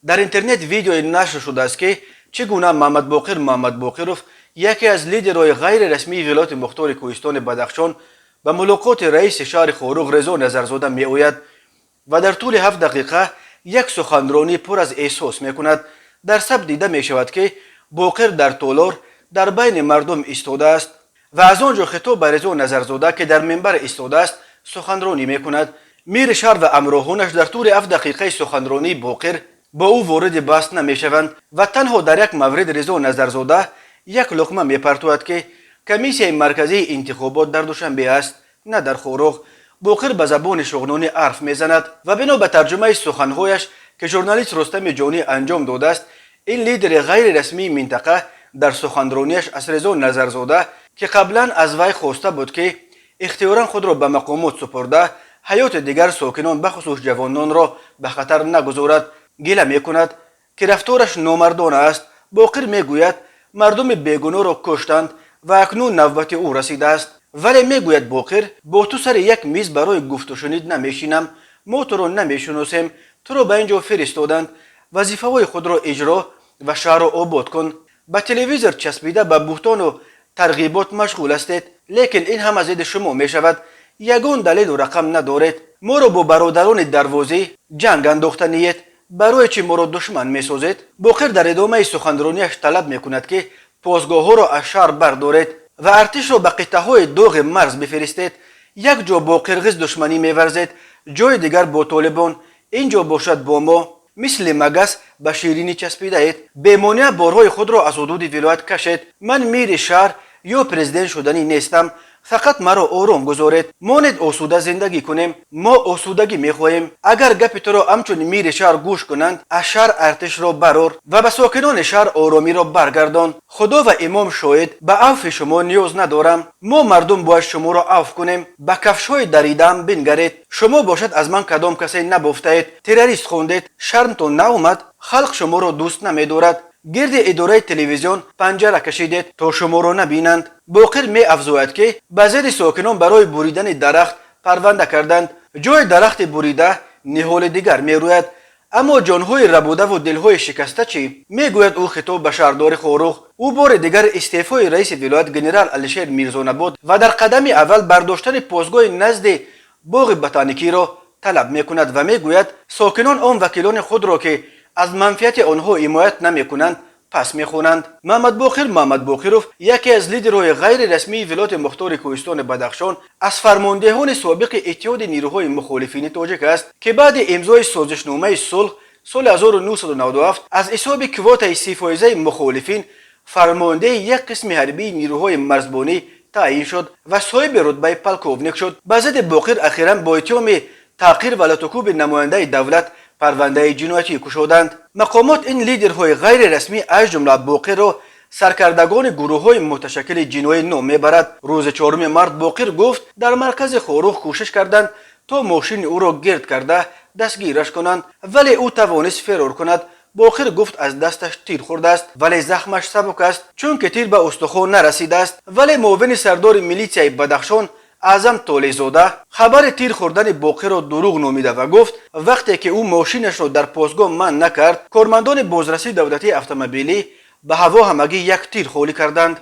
Дар интернет видеое нашр шудааст, ки чӣ гуна Муҳаммадбоқир Муҳаммадбоқиров, яке аз лидерҳои ғайрирасмии Вилояти Мухтори Кӯҳистони Бадахшон, ба мулоқоти раиси шаҳри Хоруғ Резо Назарзода меояд ва дар тӯли 7 дақиқа як суханронӣ пур аз эҳсос мекунад. Дар сабт дида мешавад, ки Боқир дар толор дар байни мардум истодааст ва аз он ҷо хитоб ба Резо Назарзода, ки дар минбар истодааст, суханронӣ мекунад. Мири шаҳр ва ҳамроҳонаш дар тӯли 7 дақиқаи суханронии Боқир бо ӯ вориди баҳс намешаванд ва танҳо дар як маврид Резо Назарзода як луқма мепартояд, ки комиссияи марказии интихобот дар Душанбе аст, на дар Хоруғ. Боқир ба забони шуғнонӣ ҳарф мезанад ва бино ба тарҷумаи суханҳояш, ки журналист Рустами Ҷонӣ анҷом додааст, ин лидери ғайрирасмии минтақа дар суханронияш аз Резо Назарзода, ки қаблан аз вай хоста буд, ки ихтиёран худро ба мақомот супурда, ҳаёти дигар сокинон, бахусус ҷавононро ба хатар нагузорад, гила мекунад, ки рафтораш номардона аст. Боқир мегӯяд, мардуми бегуноҳро куштанд ва акнун навбати ӯ расидааст. Вале мегӯяд Боқир: «Бо ту сари як миз барои гуфтушунид намешинам, мо туро намешиносем, туро ба ин ҷо фиристоданд, вазифаҳои худро иҷро ва шаҳрро обод кун. Ба телевизор часпида, ба буҳтону тарғибот машғул ҳастед, лекин ин ҳама зидди шумо мешавад. Ягон далелу рақам надоред. Моро бо бародарони дарвозӣ ҷанг андохтаниед. Барои чӣ моро душман месозед?» Боқир дар идомаи суханронияш талаб мекунад, ки посгоҳҳоро аз шаҳр бардоред ва артишро ба қитъаҳои доғи марз бифиристед. Як ҷо бо қирғиз душманӣ меварзед, ҷои дигар бо толибон, ин ҷо бошад, бо мо мисли магас ба ширинӣ часпидаед. Бемонеа борҳои худро аз ҳудуди вилоят кашед. Ман мири шаҳр ё президент шуданӣ нестам, фақат маро ором гузоред, монед осуда зиндагӣ кунем. Мо осудагӣ мехоҳем. Агар гапи туро ҳамчун мири шаҳр гӯш кунанд, аз шаҳр артишро барор ва ба сокинони шаҳр оромиро баргардон. Худо ва имом шоҳид, ба авфи шумо ниёз надорам. Мо мардум бояд шуморо авф кунем. Ба кафшҳои даридаам бингаред. Шумо бошад, аз ман кадом касе набофтаед, террорист хондед. Шармтон наомад? Халқ шуморо дӯст намедорад. Гирди идораи телевизион панҷара кашидед, то шуморо набинанд. Боқир меафзояд, ки ба зидди сокинон барои буридани дарахт парванда карданд. Ҷои дарахти бурида ниҳоли дигар мерӯяд, аммо ҷонҳои рабудаву дилҳои шикаста чӣ? Мегӯяд ӯ хитоб ба шаҳрдори Хоруғ. Ӯ бори дигар истеъфои раиси вилоят генерал Алишер Мирзонабод ва дар қадами аввал бардоштани посгоҳи назди боғи ботаникиро талаб мекунад ва мегӯяд, сокинон он вакилони худро, ки аз манфиати онҳо ҳимоят намекунанд, пас мехонанд. Муҳаммадбоқир Муҳаммадбоқиров яке аз лидерҳои ғайрирасмии Вилояти Мухтори Кӯҳистони Бадахшон, аз фармондеҳони собиқи Иттиҳоди нирӯҳои мухолифини тоҷик аст, ки баъди имзои созишномаи сулҳ соли 1997 аз ҳисоби квотаи 30-фоизаи мухолифин фармондеҳи як қисми ҳарбии нирӯҳои марзбонӣ таъйин шуд ва соҳиби рутбаи полковник шуд. Ба зидди Боқир ахиран бо иттиҳоми таҳқир ва латукӯби намояндаи давлат парвандаи ҷиноятӣ кушоданд. Мақомот ин лидерҳои ғайрирасмӣ, аз ҷумла Боқирро, саркардагони гурӯҳҳои муташаккили ҷиноӣ ном мебарад. Рӯзи 4 март Боқир гуфт, дар маркази Хоруғ кӯшиш карданд, то мошини ӯро гирд карда дастгираш кунанд, вале ӯ тавонист ферор кунад. Боқир гуфт, аз дасташ тир хӯрдааст, вале захмаш сабук аст, чунки тир ба устухон нарасидааст. Вале муовини сардори милитсияи Бадахшон Аъзам Толеъзода хабари тир хӯрдани Боқирро дурӯғ номида ва гуфт, вақте ки ӯ мошинашро дар посгоҳ манъ накард, кормандони бозрасии давлатии автомобилӣ ба ҳаво ҳамагӣ як тир холӣ карданд.